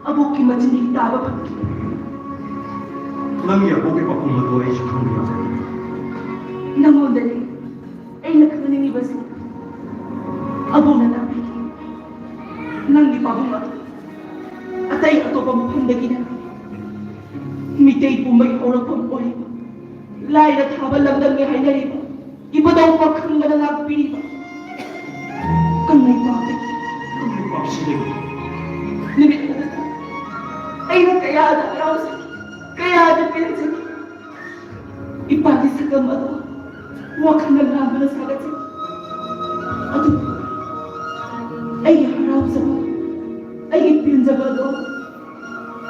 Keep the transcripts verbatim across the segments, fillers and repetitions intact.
ꯑꯕꯣꯛꯀꯤ ꯃꯆꯤꯟ ꯇꯥꯕ ꯐꯪꯈꯤ꯫ ꯅꯪꯒꯤ ꯑꯕꯣꯛꯀꯤ ꯄꯥꯎꯈꯨꯝ ꯑꯗꯨ ꯑꯩꯁꯨ ꯈꯪꯕ ꯌꯥꯒꯅꯤ꯫ ꯅꯪꯉꯣꯟꯗꯅꯤ ꯑꯩꯅ ꯈꯪꯅꯤꯡꯉꯤꯕꯁꯤ꯫ ꯑꯕꯣꯛꯅ ꯇꯥꯛꯄꯤꯈꯤ, ꯅꯪꯒꯤ ꯄꯥꯕꯨꯡ ꯑꯗꯨ ꯑꯇꯩ ꯑꯇꯣꯞꯄ ꯃꯐꯝꯗꯒꯤ ꯅꯠꯇꯦ꯫ ꯃꯤꯇꯩ ꯄꯨꯝꯕꯒꯤ ꯍꯧꯔꯛꯐꯝ ꯑꯣꯏꯔꯤꯕ ꯂꯥꯏꯅ ꯊꯥꯕ ꯂꯝꯗꯝꯅꯤ ꯍꯥꯏꯅꯔꯤꯕ ꯏꯕꯨꯙꯧ ꯄꯥꯈꯪꯕꯅ ꯂꯥꯛꯄꯤꯔꯤꯕ ꯀꯪꯂꯩꯄꯥꯛꯇꯒꯤ꯫ ꯀꯪꯂꯩꯄꯥꯛꯁꯤꯗꯒꯤ꯫ ꯅꯨꯃꯤꯠ ꯑꯗꯨꯗ ꯑꯩꯅ ꯀꯌꯥꯗ ꯍꯔꯥꯎꯖꯈꯤ, ꯀꯌꯥꯗ ꯄꯦꯟꯖꯈꯤ꯫ ꯏꯄꯥꯒꯤ ꯁꯛꯇꯝ ꯑꯗꯨ ꯋꯥꯈꯜꯅ ꯉꯥꯡꯕꯅ ꯁꯥꯒꯠꯆꯩ꯫ ꯑꯗꯨꯕꯨ ꯑꯩꯒꯤ ꯍꯔꯥꯎꯖꯕ, ꯑꯩꯒꯤ ꯄꯦꯟꯖꯕ ꯑꯗꯨ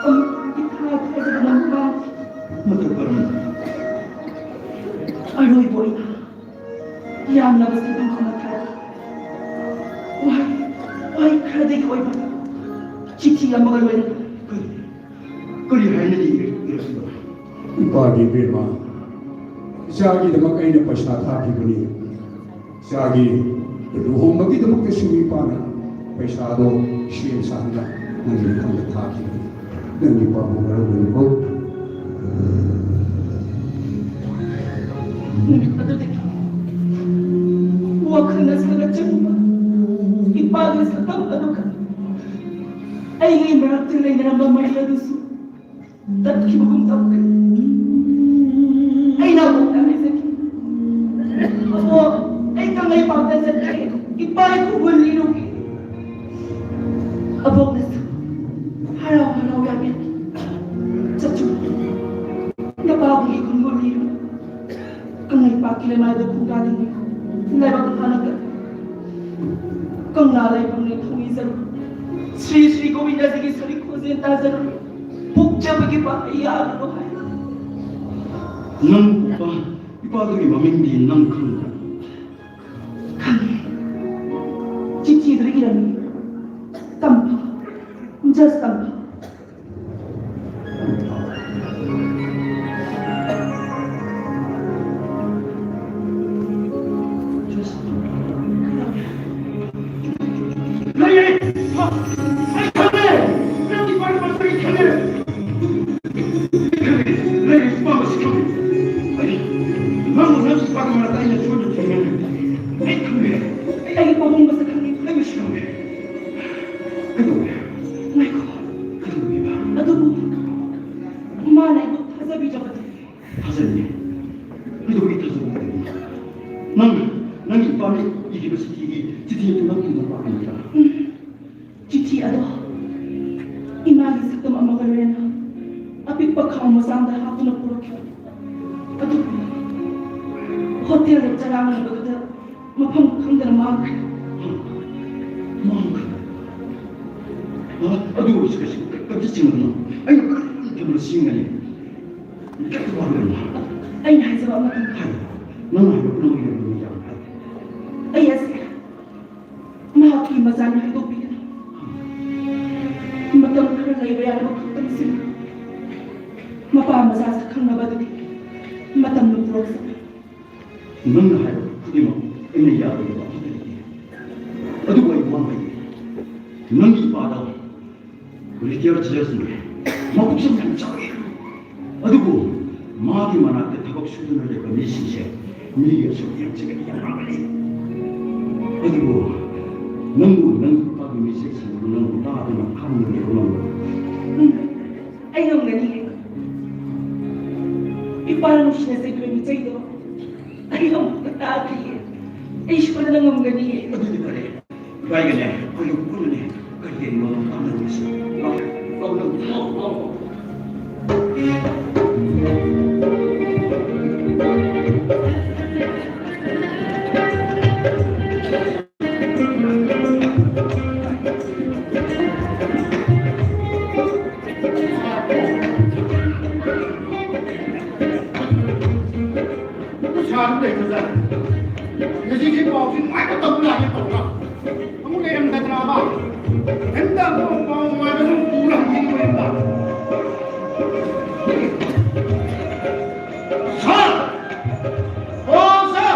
ꯑꯃꯨꯛ ꯏꯊꯥ ꯊꯥꯖꯗꯅ ꯃꯥꯡꯈꯤ꯫ ꯃꯇꯧ ꯀꯔꯝꯅ? ꯑꯔꯣꯏꯕ ꯑꯣꯏꯅ ꯌꯥꯝꯂꯕ ꯁꯛꯇꯝ ꯑꯃ ꯊꯥꯔꯛꯏ꯫ ꯋꯥꯍꯩ, ꯋꯥꯍꯩ ꯈꯔꯗꯒꯤ ꯑꯣꯏꯕ ꯆꯤꯊꯤ ꯑꯃꯒ ꯂꯣꯏꯅꯅ꯫ ꯀꯔꯤ, ꯀꯔꯤ ꯍꯥꯏꯅꯔꯤ ꯏꯔꯛꯂꯤꯕ? ꯏꯄꯥꯒꯤ ꯏꯕꯦꯝꯃ, ꯏꯆꯥꯒꯤꯗꯃꯛ ꯑꯩꯅ ꯄꯩꯁꯥ ꯊꯥꯈꯤꯕꯅꯤ꯫ ꯏꯆꯥꯒꯤ ꯂꯨꯍꯣꯡꯕꯒꯤꯗꯃꯛꯇꯁꯨ ꯏꯄꯥꯅ ꯄꯩꯁꯥꯗꯣ ꯁꯦꯝ ꯁꯥꯗꯨꯅ ꯅꯪꯒꯤ ꯃꯐꯝꯗ ꯊꯥꯈꯤꯕꯅꯤ꯫ ꯅꯪꯒꯤ ꯄꯥꯕꯨꯡ ꯍꯔꯥꯎꯕꯅꯤꯀꯣ꯫ ꯅꯨꯃꯤꯠ ꯑꯗꯨꯗꯒꯤ ꯋꯥꯈꯜꯅ ꯁꯥꯒꯠꯆꯔꯨꯕ ꯏꯄꯥꯒꯤ ꯁꯛꯇꯝ ꯑꯗꯨꯒ ꯑꯩꯒꯤ ꯃꯔꯛꯇ ꯂꯩꯅꯔꯝꯕ ꯃꯔꯤ ꯑꯗꯨꯁꯨ ꯇꯠꯈꯤꯕꯒꯨꯝ ꯇꯧꯈ꯭ꯔꯦ꯫ ꯑꯩꯅ ꯑꯕꯣꯛꯇ ꯍꯥꯏꯖꯈꯤ, "ꯑꯕꯣꯛ, ꯑꯩ ꯀꯪꯂꯩꯄꯥꯛꯇ ꯆꯠꯀꯦ, ꯏꯄꯥ ꯏꯄꯨ ꯒꯨꯟ ꯂꯤꯔꯨꯒꯦ꯫" ꯑꯕꯣꯛꯅꯁꯨ ꯍꯔꯥꯎ ꯍꯔꯥꯎ ꯌꯥꯕꯤꯔꯛꯈꯤ꯫ "ꯆꯠꯆꯧ, ꯅꯄꯥꯕꯨꯡꯒꯤ ꯒꯨꯟ ꯂꯤꯔꯨ꯫ ꯀꯪꯂꯩꯄꯥꯛꯀꯤ ꯂꯩꯃꯥꯏꯗ ꯈꯣꯡꯗꯥꯅꯤꯡꯉꯤ, ꯂꯥꯏꯕꯛ ꯐꯅ ꯀꯠꯂꯨ꯫ ꯀꯪꯂꯥ ꯂꯥꯏꯕꯨꯡꯅ ꯊꯧꯅꯤꯖꯔꯨ꯫ ꯁ꯭ꯔꯤ ꯁ꯭ꯔꯤ ꯒꯣꯕꯤꯟꯗꯖꯤꯒꯤ ꯁꯔꯤꯛ ꯈꯣꯟꯖꯦꯜ ꯇꯥꯖꯔꯨ꯫ ꯄꯣꯛꯆꯕꯒꯤ ꯄꯥꯡꯒꯜ ꯌꯥꯜꯂꯨ" ꯍꯥꯏ꯫ ꯅꯪ ꯄꯣꯛꯄ ꯏꯄꯥꯗꯨꯒꯤ ꯃꯃꯤꯡꯗꯤ ꯅꯪ ꯈꯪꯕ꯭ꯔꯥ? ꯈꯪꯉꯤ꯫ ꯆꯤꯊꯤꯗꯨꯗ ꯏꯔꯝꯃꯤ꯫ ꯇꯝꯐꯥ, ꯖꯁ ꯇꯝꯐꯥ꯫ ꯂꯩꯌꯦ! ꯑꯩ ꯈꯪꯉꯦ! ꯅꯪꯒꯤ ꯉꯥꯏꯈꯣ, ꯀꯩꯗꯧꯔꯤꯕ? ꯑꯗꯨꯕꯨ ꯃꯥꯅ ꯑꯩꯕꯨ ꯊꯥꯖꯕꯤꯗ꯭ꯔꯕꯗꯤ? ꯊꯥꯖꯅꯤꯡꯉꯦ꯫ ꯀꯩꯗꯧꯕꯒꯤ ꯊꯥꯖꯕ ꯉꯝꯗꯕꯅꯣ? ꯅꯪ, ꯅꯪꯒꯤ ꯏꯄꯥꯅ ꯏꯈꯤꯕ ꯆꯤꯊꯤꯒꯤ, ꯆꯤꯊꯤ ꯑꯗꯨ ꯅꯪ ꯊꯨꯒꯥꯏ ꯄꯥꯛꯂꯝꯕ꯭ꯔꯥ? ꯎꯝ꯫ ꯆꯤꯊꯤ ꯑꯗꯣ ꯏꯃꯥꯒꯤ ꯁꯛꯇꯝ ꯑꯃꯒ ꯂꯣꯏꯅꯅ ꯑꯄꯤꯛꯄ ꯈꯥꯎ ꯃꯆꯥ ꯑꯃꯗ ꯍꯥꯞꯇꯨꯅ ꯄꯨꯔꯛꯈꯤꯕꯅꯤ꯫ ꯑꯗꯨꯕꯨ ꯍꯣꯇꯦꯜꯗ ꯆꯔꯥꯡꯅꯕꯗꯨꯗ ꯃꯐꯝ ꯈꯪꯗꯅ ꯃꯥꯡꯈ꯭ꯔꯦ꯫ ꯃꯥꯡꯈ꯭ꯔꯦ? ꯑ, ꯑꯗꯨ ꯑꯣꯏꯔꯁꯨ ꯀꯩꯁꯨ, ꯀꯩꯝꯇ ꯆꯤꯡꯅꯒꯅꯨ꯫ ꯑꯩꯅ ꯀꯔꯝꯅ ꯊꯝꯕ ꯆꯤꯡꯒꯅꯤ? ꯀꯩꯝꯇ ꯋꯥꯒꯅꯨ꯫ ꯑꯩꯅ ꯍꯥꯏꯖꯕ ꯑꯃꯇꯪ ꯍꯥꯏꯌꯨ꯫ ꯅꯪꯅ ꯍꯥꯏꯕ ꯄꯨꯝꯅꯃꯛ ꯌꯥꯝꯅ ꯍꯥꯏꯌꯨ꯫ ꯑꯩ ꯑꯁꯤ ꯃꯍꯥꯛꯀꯤ ꯃꯆꯥꯅꯤ ꯍꯥꯏꯗꯣꯛꯄꯤꯒꯅꯨ꯫ ꯃꯇꯝ ꯈꯔ ꯂꯩꯕ ꯌꯥꯅꯕ ꯈꯛꯇꯪ ꯁꯤꯜꯂꯨ꯫ ꯃꯄꯥ ꯃꯆꯥ ꯁꯛ ꯈꯪꯅꯕꯗꯨꯗꯤ ꯃꯇꯝꯅ ꯄꯨꯔꯛꯆꯅꯤ꯫ ꯅꯪꯅ ꯍꯥꯏꯕ ꯈꯨꯗꯤꯡꯃꯛ ꯑꯩꯅ ꯌꯥꯔꯣꯏꯗꯕ ꯑꯃꯠꯇ ꯂꯩꯇꯦ꯫ ꯑꯗꯨꯕꯨ ꯑꯩ ꯋꯥ ꯑꯃ ꯍꯥꯏꯒꯦ꯫ ꯅꯪꯒꯤ ꯏꯄꯥꯗꯣ ꯔꯤꯇꯥꯌꯔ ꯖꯖꯅꯤ꯫ ꯃꯀꯣꯛꯁꯨ ꯌꯥꯝ ꯆꯥꯎꯏ꯫ ꯑꯗꯨꯕꯨ ꯃꯥꯒꯤ ꯃꯅꯥꯛꯇ ꯊꯕꯛ ꯁꯨꯗꯨꯅ ꯂꯩꯕ ꯃꯤꯁꯤꯡꯁꯦ ꯃꯤꯒꯤ ꯑꯁꯣꯏ ꯑꯉꯥꯝꯁꯤꯡꯒ ꯌꯥꯝ ꯃꯥꯟꯅꯩ꯫ ꯑꯗꯨꯕꯨ ꯅꯪꯕꯨ ꯅꯪꯒꯤ ꯏꯄꯥꯒꯤ ꯃꯤꯆꯩꯁꯤꯡꯗꯨ ꯅꯪꯕꯨ ꯇꯥꯗꯨꯅ ꯈꯪꯅ ꯂꯩꯕ ꯉꯝꯕ꯭ꯔꯥ? ꯎꯝ, ꯑꯩ ꯉꯝꯒꯅꯤ꯫ ꯏꯄꯥꯅ ꯅꯨꯡꯁꯤꯅ ꯆꯩꯕꯤꯕ ꯃꯤꯆꯩꯗꯣ ꯑꯩ ꯑꯃꯨꯛꯇ ꯇꯥꯗ꯭ꯔꯤꯌꯦ꯫ ꯑꯩ ꯁꯣꯏꯗꯅ ꯉꯝꯒꯅꯤꯌꯦ꯫ ꯑꯗꯨꯗꯤ ꯐꯔꯦ꯫ ꯏꯕꯥꯏꯒꯅꯦ, ꯑꯩꯈꯣꯏ ꯄꯨꯟꯅꯅꯦ, ꯀꯩ ꯀꯩꯅꯣ ꯇꯥꯟꯅꯔꯨꯁꯤ꯫ ꯂꯥꯎ, ꯂꯥꯎ, ꯂꯥꯎ, ꯂꯥꯎ, ꯂꯥꯎ꯫ ꯄꯩꯁꯥꯗꯨ ꯂꯩꯇ꯭ꯔꯖꯥꯠꯂ? ꯉꯁꯤꯁꯦ ꯄꯥꯎꯁꯤ ꯅꯨꯡꯉꯥꯏꯕ ꯇꯝꯕ ꯂꯥꯛꯀꯦ ꯇꯧꯔꯒ ꯑꯃꯨꯛ ꯂꯩꯔꯝꯗꯗꯅꯕ꯫ ꯍꯟꯗꯛ ꯑꯃꯨꯛ ꯄꯥꯎ ꯅꯨꯡꯉꯥꯏꯕ ꯑꯗꯨꯝ ꯄꯨꯔ ꯍꯟꯈꯤꯗꯣꯔꯤꯕ꯭ꯔꯥ? ꯁꯥꯔ! ꯑꯣ, ꯁꯥꯔ!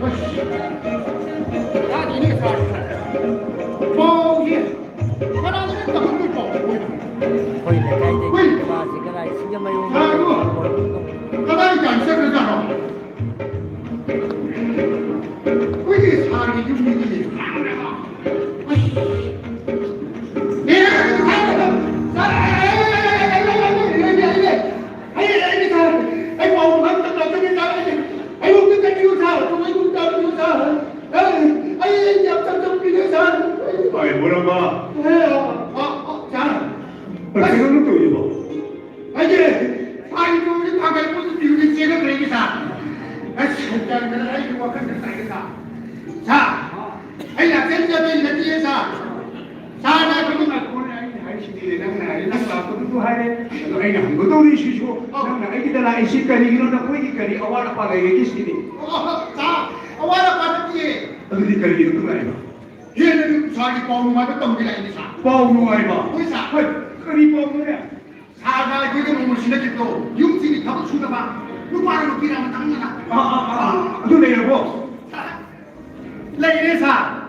ꯑꯁ! ꯌꯥꯗꯦꯅꯦ, ꯁꯥꯔ꯫ ꯄꯥꯎꯁꯦ ꯀꯅꯥꯗ ꯇꯝꯍꯟꯗꯣꯏ ꯄꯥꯎ ꯑꯣꯏꯗꯣꯏꯅꯣ? ꯑꯩꯈꯣꯏ ꯂꯩꯀꯥꯏꯗꯒꯤ ꯍꯨꯏ! ꯅꯨꯄꯥꯁꯤ ꯀꯗꯥꯏ ꯁꯤꯡꯖꯃꯩꯔꯣꯝꯗ ꯁꯥꯔꯕꯨ! ꯀꯗꯥꯏ ꯀꯥꯏ ꯆꯠꯈ꯭ꯔꯖꯥꯠꯅꯣ? ꯑꯩꯈꯣꯏꯒꯤ ꯁꯥꯔꯒꯤ ꯌꯨꯝꯗꯒꯤ ꯍꯥꯡꯗ꯭ꯔꯕ? ꯑꯁ! ꯑꯦ, ꯑ, ꯑ, ꯑ, ꯁꯥꯔ꯫ ꯑ, ꯀꯩꯅꯣ ꯅꯪ ꯇꯧꯔꯤꯗꯨꯕꯣ? ꯑꯩꯁꯦ ꯁꯥꯔꯒꯤ ꯇꯧꯔꯤꯁꯦ ꯊꯥꯡꯒꯠꯄꯗ ꯇꯤꯔꯨꯗ ꯆꯦꯜꯂꯛꯈ꯭ꯔꯦꯅꯦ, ꯁꯥꯔ꯫ ꯑꯁ, ꯁꯥꯔ, ꯑꯩꯒꯤ ꯋꯥꯈꯜꯗ ꯁꯥꯏ, ꯁꯥꯔ꯫ ꯁꯥꯔ, ꯑꯩ ꯂꯥꯛꯆꯔꯤꯁꯦ ꯑꯇꯩ ꯅꯠꯇꯤꯌꯦ, ꯁꯥꯔ꯫ ꯁꯥꯔꯅ ꯑꯩꯈꯣꯏꯒꯤ ꯉꯥꯏꯈꯣꯅꯦ, ꯑꯩꯅ ꯍꯥꯏꯔꯤꯁꯤꯗꯤ, ꯅꯪꯅ ꯍꯥꯏꯔꯦ, ꯅꯪ ꯂꯥꯛꯄꯗꯨꯁꯨ ꯍꯥꯏꯔꯦ, ꯑꯗꯣ ꯑꯩꯅ ꯍꯪꯒꯗꯧꯔꯤꯁꯤꯁꯨ, ꯅꯪꯅ ꯑꯩꯒꯤꯗ ꯂꯥꯛꯏꯁꯤ ꯀꯔꯤꯒꯤꯅꯣ? ꯅꯈꯣꯏꯒꯤ ꯀꯔꯤ ꯑꯋꯥꯠ ꯑꯄꯥ ꯂꯩꯔꯒꯦ ꯁꯤꯅꯤ? ꯑꯣ, ꯁꯥꯔ, ꯑꯋꯥꯠ ꯑꯄꯥ ꯅꯠꯇꯤꯌꯦ꯫ ꯑꯗꯨꯗꯤ ꯀꯔꯤꯒꯤꯅꯣ ꯅꯪ ꯂꯥꯛꯏꯕ? ꯍꯦꯟꯅ ꯁꯥꯔꯒꯤ ꯄꯥꯎ ꯅꯨꯡꯉꯥꯏꯕ ꯇꯝꯒꯦ ꯂꯥꯛꯏꯅꯦ, ꯁꯥꯔ꯫ ꯄꯥꯎ ꯅꯨꯡꯉꯥꯏꯕ? ꯍꯣꯏ, ꯁꯥꯔ꯫ ꯍꯣꯏ, ꯀꯔꯤ ꯄꯥꯎꯅꯣꯅꯦ? ꯁꯥꯔꯅ ꯑꯩꯈꯣꯏꯒ ꯅꯣꯡꯃ ꯁꯤꯟꯅꯈꯤꯕꯗꯣ, ꯌꯨꯝꯁꯤꯒꯤ ꯊꯕꯛ ꯁꯨꯅꯕ ꯅꯨꯄꯥꯔ ꯅꯨꯄꯤꯔ ꯑꯃ ꯆꯪꯗꯅ꯫ ꯑꯥ, ꯑꯥ, ꯑꯥ, ꯑꯥ꯫ ꯑꯗꯨ ꯂꯩꯔꯕꯣ? ꯂꯩꯔꯦ, ꯁꯥꯔ꯫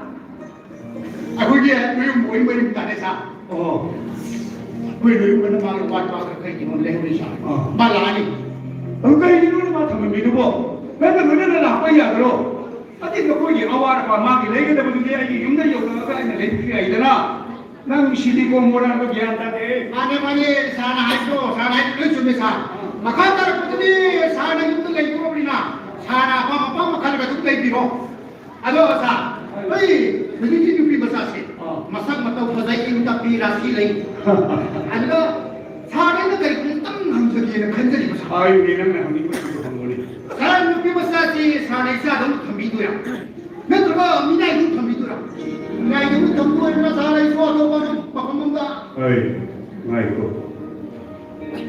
ꯑꯩꯈꯣꯏꯒꯤ ꯃꯌꯨꯝ ꯃꯣꯏ ꯃꯌꯨꯝ ꯇꯥꯔꯦ, ꯁꯥꯔ꯫ ꯑꯣ꯫ ꯑꯩꯈꯣꯏ ꯃꯌꯨꯝ ꯑꯃꯅ ꯃꯥꯒꯤ ꯑꯋꯥꯠꯄ ꯈꯔ ꯀꯩꯒꯤꯅꯣ ꯂꯩꯍꯧꯔꯦ, ꯁꯥꯔ꯫ ꯑꯥ꯫ ꯃꯥ ꯂꯥꯛꯑꯅꯤ꯫ ꯑꯗꯨ ꯀꯩꯒꯤꯅꯣ ꯃꯥ ꯊꯝꯃꯝꯃꯤꯗꯨꯕꯣ? ꯅꯪꯒ ꯂꯣꯏꯅꯅ ꯂꯥꯛꯄ ꯌꯥꯗ꯭ꯔꯣ? ꯑꯗꯨꯗꯤ ꯅꯈꯣꯏꯒꯤ ꯑꯋꯥꯠ ꯑꯄꯥ ꯃꯥꯒꯤ ꯂꯩꯒꯗꯕꯗꯨꯗꯤ ꯑꯩꯒꯤ ꯌꯨꯝꯗ ꯌꯧꯔꯛꯑꯒ ꯑꯩꯅ ꯂꯩꯕꯤꯕ ꯌꯥꯏꯗꯅ? ꯅꯪ ꯁꯤꯗꯤꯀꯣ ꯃꯣꯔꯥꯡꯗꯣ ꯒ꯭ꯌꯥꯟ ꯇꯥꯗꯦ꯫ ꯃꯥꯅꯦ, ꯃꯥꯅꯦ, ꯁꯥꯔꯅ ꯍꯥꯏꯕꯗꯣ, ꯁꯥꯔꯅ ꯍꯥꯏꯕꯗꯣ ꯂꯣꯏ ꯆꯨꯝꯃꯦ, ꯁꯥꯔ꯫ ꯃꯈꯥ ꯇꯥꯔꯛꯄꯗꯗꯤ ꯁꯥꯔꯅ ꯌꯨꯝꯗ ꯂꯩꯗꯣꯔꯕꯅꯤꯅ, ꯁꯥꯔꯅ ꯑꯄꯥꯝ ꯑꯄꯥꯝꯕ ꯈꯜꯂꯒ ꯑꯗꯨꯝ ꯂꯩꯕꯤꯔꯣ꯫ ꯑꯗꯣ, ꯁꯥꯔ, ꯑꯩ ꯍꯧꯖꯤꯛꯀꯤ ꯅꯨꯄꯤ ꯃꯆꯥꯁꯦ ꯑꯥ꯫ ꯃꯁꯛ ꯃꯇꯧ ꯐꯖꯩ, ꯏꯪ ꯇꯞꯄꯤ, ꯔꯥꯁꯤ ꯂꯩ꯫ ꯑꯗꯨꯗ ꯁꯥꯔ, ꯑꯩꯅ ꯀꯔꯤꯒꯨꯝꯕ ꯑꯝꯇꯪ ꯍꯪꯖꯒꯦꯅ ꯈꯟꯖꯔꯤꯕ, ꯁꯥꯔ꯫ ꯍꯥꯏꯌꯨꯅꯦ, ꯅꯪꯅ ꯍꯪꯅꯤꯡꯕꯁꯤꯡꯗꯣ ꯍꯪꯉꯨꯅꯦ꯫ ꯁꯥꯔ, ꯅꯨꯄꯤ ꯃꯆꯥꯁꯤ ꯁꯥꯔꯅ ꯏꯆꯥꯗꯧꯅ ꯊꯝꯕꯤꯗꯣꯏꯔꯥ? ꯅꯠꯇ꯭ꯔꯒ ꯃꯤꯅꯥꯏꯗꯧꯅ ꯊꯝꯕꯤꯗꯣꯏꯔꯥ? ꯃꯤꯅꯥꯏꯗꯧꯅ ꯊꯝꯕ ꯑꯣꯏꯔꯒꯅ ꯁꯥꯔ, ꯑꯩꯁꯨ ꯑꯇꯣꯞꯄ ꯃꯐꯝ ꯑꯃꯗ꯫ ꯍꯣꯏ, ꯉꯥꯏꯈꯣ꯫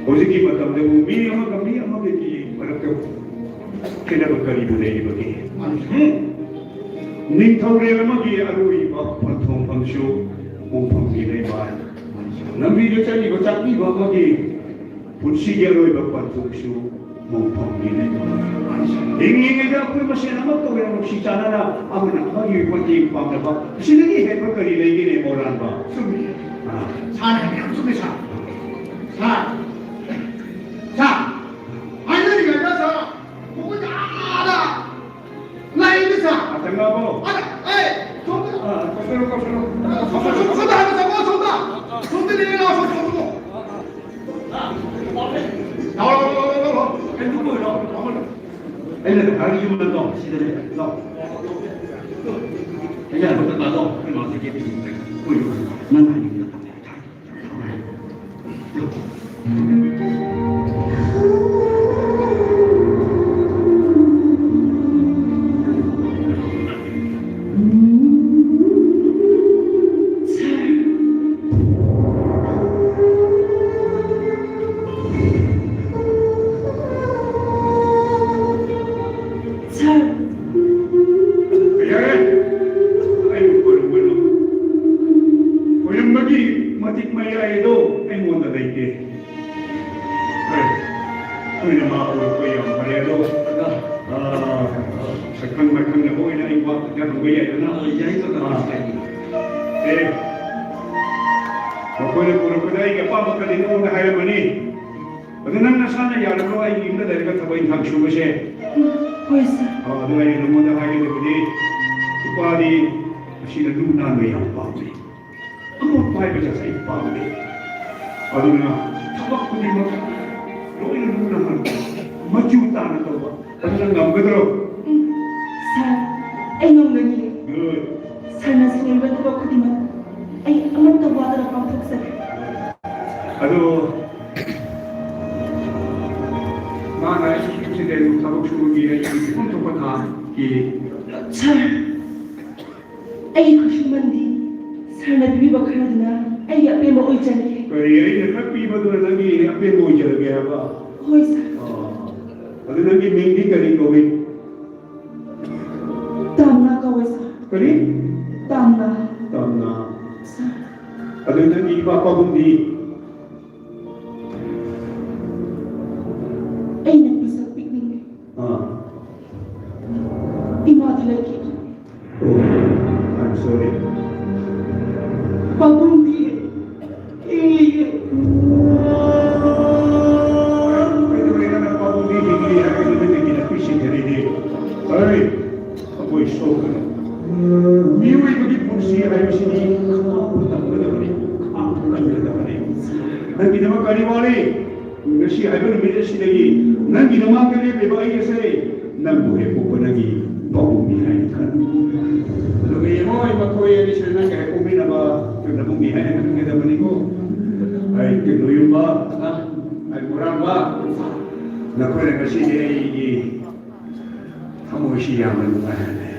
ꯍꯧꯖꯤꯛꯀꯤ ꯃꯇꯝꯗꯕꯨ ꯃꯤ ꯑꯃꯒ ꯃꯤ ꯑꯃꯒꯒꯤ ꯃꯔꯛꯇ ꯈꯦꯠꯅꯕ ꯀꯔꯤꯕꯨ ꯂꯩꯔꯤꯕꯒꯦ? ꯎꯝ? ꯅꯤꯡꯊꯧꯔꯦꯜ ꯑꯃꯒꯤ ꯑꯔꯣꯏꯕ ꯄꯟꯊꯨꯡꯐꯝꯁꯨ ꯃꯣꯡꯐꯝꯒꯤ ꯂꯩꯃꯥꯏ꯫ ꯂꯝꯕꯤꯗ ꯆꯠꯂꯤꯕ ꯆꯥꯛꯄꯤꯕ ꯑꯃꯒꯤ ꯄꯨꯟꯁꯤꯒꯤ ꯑꯔꯣꯏꯕ ꯄꯟꯊꯨꯡꯁꯨ ꯃꯣꯡꯐꯝꯒꯤ ꯂꯩꯃꯥꯏ꯫ ꯍꯤꯡꯂꯤꯉꯩꯗ ꯑꯩꯈꯣꯏ ꯃꯁꯦꯟ ꯑꯃꯠꯇ ꯑꯣꯏꯅ ꯅꯨꯡꯁꯤ ꯆꯥꯟꯅꯅ ꯑꯃꯅ ꯑꯃꯒꯤ ꯃꯇꯦꯡ ꯄꯥꯡꯅꯕ, ꯑꯁꯤꯗꯒꯤ ꯍꯦꯟꯕ ꯀꯔꯤ ꯂꯩꯒꯦꯅꯦ, ꯃꯣꯔꯥꯟꯕ? ꯆꯨꯝꯃꯤ꯫ ꯑꯥ꯫ ꯁꯥꯔ ꯍꯥꯏꯕ ꯌꯥꯝ ꯆꯨꯝꯃꯤ, ꯁꯥꯔ꯫ ꯁꯥꯔ, ꯁꯥꯔ, ꯍꯥꯏꯅꯔꯤꯉꯩꯗ, ꯁꯥꯔ, ꯃꯈꯣꯏꯅ ꯑꯥꯗ ꯂꯥꯛꯏꯅꯦ, ꯁꯥꯔ꯫ ꯑꯥ, ꯆꯪꯉꯛꯑꯕꯣ? ꯑꯥꯗ, ꯑꯦ, ꯁꯣꯝꯗ꯫ ꯑꯥ, ꯀꯧꯁꯜꯂꯣ, ꯀꯧꯁꯜꯂꯣ꯫ ꯁꯣꯝꯗ, ꯁꯣꯝꯗ, ꯁꯣꯝꯗ ꯍꯥꯟꯅ ꯆꯪꯉꯣ, ꯁꯣꯝꯗ꯫ ꯁꯣꯝꯗ ꯂꯦꯡꯉꯦ ꯂꯥꯛꯑꯣ, ꯁꯣꯝꯗ, ꯁꯣꯝꯗ꯫ ꯂꯥꯛꯑꯣ, ꯂꯥꯛꯑꯣ, ꯂꯥꯛꯑꯣ, ꯂꯥꯛꯑꯣ, ꯂꯥꯛꯑꯣ꯫ ꯀꯩꯅꯣ ꯇꯧꯔꯣ, ꯂꯥꯛꯑꯣ, ꯂꯥꯛꯑꯣ꯫ ꯑꯩꯅ ꯀꯀꯥꯒꯤ ꯌꯨꯝꯗ ꯇꯧ, ꯁꯤꯗꯅꯦ, ꯂꯥꯛꯑꯣ꯫ ꯌꯥꯔꯣꯏ, ꯀꯀꯥꯗꯣ ꯑꯩꯈꯣꯏ ꯃꯥꯁꯦ ꯀꯦꯕꯤꯟꯗ ꯀꯣꯏꯔꯨ꯫ ꯅꯪ ꯍꯥꯏꯅꯤꯡꯕꯗꯣ꯫ ꯁꯥꯔ꯫ ꯌꯥꯔꯦ꯫ ꯑꯩꯕꯨ ꯈꯣꯏꯔꯝꯒꯅꯨ꯫ ꯈꯣꯏꯔꯝꯕꯒꯤ ꯃꯇꯤꯛ ꯃꯌꯥꯏ ꯑꯗꯣ ꯑꯩꯉꯣꯟꯗ ꯂꯩꯇꯦ꯫ ꯍꯣꯏ꯫ ꯅꯣꯏꯅ ꯃꯥ ꯎꯔꯛꯄ ꯌꯥꯝ ꯐꯔꯦ ꯑꯗꯣ, ꯑꯥ, ꯁꯛꯈꯪ ꯃꯥꯏꯈꯪꯅꯕ ꯑꯣꯏꯅ ꯑꯩ ꯋꯥ ꯈꯔ ꯍꯪꯕ ꯌꯥꯏꯗꯅ? ꯑꯥ, ꯌꯥꯏ, ꯀꯀꯥ, ꯑꯥ꯫ ꯌꯥꯏ꯫ ꯑꯦ, ꯃꯈꯣꯏꯅ ꯄꯨꯔꯛꯄꯗ ꯑꯩꯒꯤ ꯑꯄꯥꯝꯕ ꯈꯔꯗꯤ ꯅꯉꯣꯟꯗ ꯍꯥꯏꯔꯝꯃꯅꯤ꯫ ꯑꯗꯨ ꯅꯪ ꯅꯁꯥꯅ ꯌꯥꯔꯕ꯭ꯔꯣ ꯑꯩꯒꯤ ꯌꯨꯝꯗ ꯂꯩꯔꯒ ꯊꯕꯛ ꯏꯪꯈꯥꯡ ꯁꯨꯕꯁꯦ? ꯎꯝ, ꯍꯣꯏ, ꯁꯥꯔ꯫ ꯑ, ꯑꯗꯨ ꯑꯩꯅ ꯅꯉꯣꯟꯗ ꯍꯥꯏꯒꯗꯕꯗꯤ, ꯅꯨꯄꯥꯗꯤ ꯑꯁꯤꯅ ꯂꯨ ꯅꯥꯟꯕ ꯌꯥꯝ ꯄꯥꯝꯃꯤ꯫ ꯑꯃꯣꯠꯄ ꯍꯥꯏꯕꯁꯦ ꯑꯩ ꯄꯥꯝꯗꯦ꯫ ꯑꯗꯨꯅ ꯊꯕꯛ ꯈꯨꯗꯤꯡꯃꯛ ꯂꯣꯏꯅ ꯂꯨ ꯅꯥꯟꯅ, ꯃꯆꯨ ꯇꯥꯅ ꯇꯧꯕ꯫ ꯑꯗꯨ ꯅꯪ ꯉꯝꯒꯗ꯭ꯔꯣ? ꯎꯝ, ꯁꯥꯔ, ꯑꯩ ꯉꯝꯒꯅꯤ꯫ Good. ꯁꯥꯔꯅ ꯁꯤꯟꯕꯤꯕ ꯊꯕꯛ ꯈꯨꯗꯤꯡꯃꯛ ꯑꯩ ꯑꯃꯠꯇ ꯋꯥꯗꯅ ꯄꯥꯡꯊꯣꯛꯆꯒꯦ꯫ ꯑꯗꯣ ꯃꯥꯅ ꯑꯩꯒꯤ ꯌꯨꯝꯁꯤꯗ ꯊꯕꯛ ꯁꯨꯕꯒꯤ ꯑꯩꯒꯤ ꯄꯤꯐꯝ ꯊꯣꯛꯄ ꯊꯥꯈꯤ꯫ ꯁꯥꯔ, ꯑꯩꯒꯤ ꯈꯨꯠꯁꯨꯃꯟꯗꯤ ꯁꯥꯔꯅ ꯄꯤꯕꯤꯕ ꯈꯔꯗꯨꯅ ꯑꯩꯒꯤ ꯑꯄꯦꯟꯕ ꯑꯣꯏꯖꯔꯦ꯫ ꯀꯔꯤ, ꯑꯩꯅ ꯈꯔ ꯄꯤꯕꯗꯨꯅ ꯅꯪꯒꯤ ꯑꯄꯦꯟꯕ ꯑꯣꯏꯖꯔꯒꯦ ꯍꯥꯏꯕ? ꯍꯣꯏ, ꯁꯥꯔ꯫ ꯑꯥ, ꯑꯗꯨ ꯅꯪꯒꯤ ꯃꯤꯡꯗꯤ ꯀꯔꯤ ꯀꯧꯏ? ꯇꯥꯝꯅꯥ ꯀꯧꯋꯦ, ꯁꯥꯔ꯫ ꯀꯔꯤ? ꯇꯥꯝꯅꯥ꯫ ꯇꯥꯝꯅꯥ꯫ ꯁꯥꯔ꯫ ꯑꯗꯨ ꯅꯪꯒꯤ ꯏꯄꯥ ꯄꯥꯕꯨꯡꯗꯤ? ꯑꯩꯅ ꯄꯤꯁꯛ ꯄꯤꯛꯂꯤꯉꯩ ꯑꯥ꯫ ꯏꯃꯥꯗꯤ ꯂꯩꯈꯤꯗ꯭ꯔꯦ꯫ Oh, I'm sorry. ꯄꯥꯕꯨꯡꯗꯤ ꯍꯤꯡꯂꯤꯌꯦ꯫ ꯀꯩꯗꯧꯔꯦ ꯅꯪꯅ ꯄꯥꯕꯨꯡꯗꯤ ꯍꯤꯡꯂꯤ ꯍꯥꯏꯔꯒ ꯅꯪꯅ ꯀꯩꯒꯤ ꯅꯥꯄꯤ ꯁꯤꯡꯊꯔꯤꯗꯤ? ꯍꯣꯏ, ꯑꯩꯈꯣꯏ ꯁꯣꯛꯀꯅꯨ꯫ ꯃꯤꯑꯣꯏꯕꯒꯤ ꯄꯨꯟꯁꯤ ꯍꯥꯏꯕꯁꯤꯗꯤ ꯈꯥꯡꯕ ꯇꯝꯒꯗꯕꯅꯤ, ꯈꯥꯡꯕ ꯀꯟꯒꯗꯕꯅꯤ꯫ ꯅꯪꯒꯤꯗꯃꯛ ꯀꯔꯤ ꯋꯥꯠꯂꯤ? ꯉꯁꯤ ꯍꯥꯏꯕ ꯅꯨꯃꯤꯠ ꯑꯁꯤꯗꯒꯤ ꯅꯪꯒꯤ ꯅꯃꯥꯡꯗ ꯂꯦꯞꯂꯤꯕ ꯑꯩ ꯑꯁꯦ ꯅꯪꯕꯨ ꯍꯦꯛ ꯄꯣꯛꯄ ꯅꯪꯒꯤ ꯄꯥꯕꯨꯡꯅꯤ ꯍꯥꯏꯅ ꯈꯟ꯫ ꯑꯗꯨꯒ ꯌꯦꯡꯉꯣ, ꯑꯩ ꯃꯈꯣꯏ ꯑꯅꯤꯁꯤꯅ ꯅꯪ ꯀꯩ ꯄꯣꯛꯃꯤꯟꯅꯕ ꯀꯩꯅꯣ ꯄꯣꯛꯃꯤ ꯍꯥꯏꯅ ꯈꯟꯒꯗꯕꯅꯤꯀꯣ꯫ ꯑꯩ ꯀꯩꯅꯣ ꯌꯨꯝꯕ, ꯑꯩ ꯃꯣꯔꯥꯡꯕ, ꯅꯈꯣꯏꯅ ꯉꯁꯤꯗꯤ ꯑꯩꯒꯤ ꯊꯃꯣꯏꯁꯤ ꯌꯥꯝꯅ ꯅꯨꯡꯉꯥꯏꯍꯜꯂꯦ꯫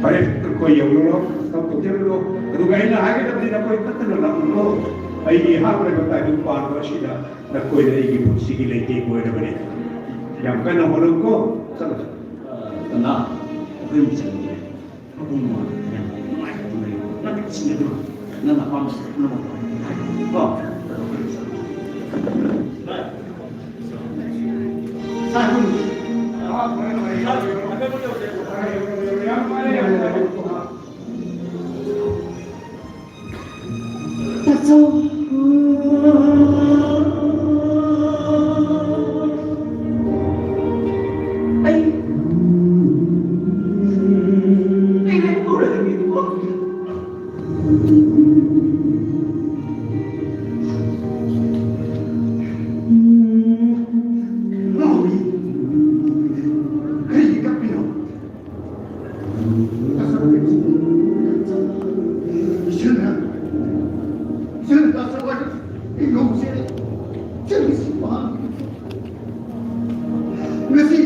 ꯐꯔꯦ, ꯑꯩꯈꯣꯏ ꯌꯧꯔꯨꯔꯣ, ꯇꯧꯊꯣꯛꯆꯔꯨꯔꯣ꯫ ꯑꯗꯨꯒ ꯑꯩꯅ ꯍꯥꯏꯒꯗꯕꯗꯤ ꯅꯈꯣꯏ ꯐꯠꯇꯅ ꯂꯥꯛꯎꯀꯣ꯫ ꯑꯩꯒꯤ ꯍꯥꯞꯂꯤꯕ ꯇꯥꯏꯕꯪ ꯄꯥꯟꯕ ꯑꯁꯤꯗ ꯅꯈꯣꯏꯅ ꯑꯩꯒꯤ ꯄꯨꯟꯁꯤꯒꯤ ꯂꯩꯇꯦꯡ ꯑꯣꯏꯔꯕꯅꯤ꯫ ꯌꯥꯝ ꯀꯟꯅ ꯍꯣꯠꯅꯧꯀꯣ꯫ ꯆꯠꯂꯣ꯫ ꯀꯅꯥ? ꯑꯩꯈꯣꯏ ꯑꯃꯨꯛ ꯆꯠꯂꯨꯒꯦ꯫ ꯃꯄꯨꯡ ꯃꯉꯥ ꯌꯥꯝ ꯅꯨꯡꯉꯥꯏꯅ ꯂꯩꯌꯨ꯫ ꯅꯪ ꯁꯤꯡꯒꯗ꯭ꯔꯣ? ꯅꯪ ꯑꯄꯥꯝꯕ ꯄꯨꯝꯅꯃꯛ ꯍꯥꯏꯌꯨ꯫ ꯀꯣ? ꯑꯗꯣ ꯑꯩꯈꯣꯏ ꯑꯃꯨꯛ ꯆꯠꯂꯨꯒꯦ꯫ ꯁꯥꯔ, ꯑꯩꯈꯣꯏ ꯇꯥꯆꯧ꯫ ꯑꯩ, ꯑꯩ ꯂꯩꯍꯧꯔꯗꯤ꯫ ꯀꯔꯤꯒꯤ ꯀꯞꯄꯤꯅꯣ? ꯏꯆꯟꯅ, ꯏꯆꯟꯅ ꯇꯥꯆꯧ ꯍꯥꯏꯕ ꯏꯃꯧꯁꯦ ꯆꯠꯂꯤꯁꯤ ꯃꯍꯥꯛ꯫ ꯉꯁꯤ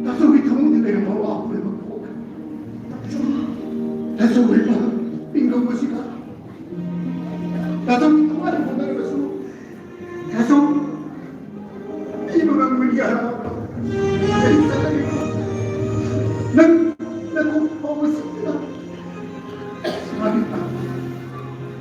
ꯇꯥꯆꯧꯒꯤ ꯊꯃꯨꯡꯗ ꯂꯩꯔꯝꯕ ꯋꯥ ꯄꯨꯝꯅꯃꯛ ꯀꯣꯛꯈ꯭ꯔꯦ꯫ ꯇꯥꯆꯧ ꯍꯥꯏꯕ ꯏꯃꯧ ꯑꯁꯤꯒ ꯇꯥꯆꯧꯒꯤ ꯊꯋꯥꯏ ꯍꯣꯠꯅꯔꯕꯁꯨ ꯇꯥꯆꯧ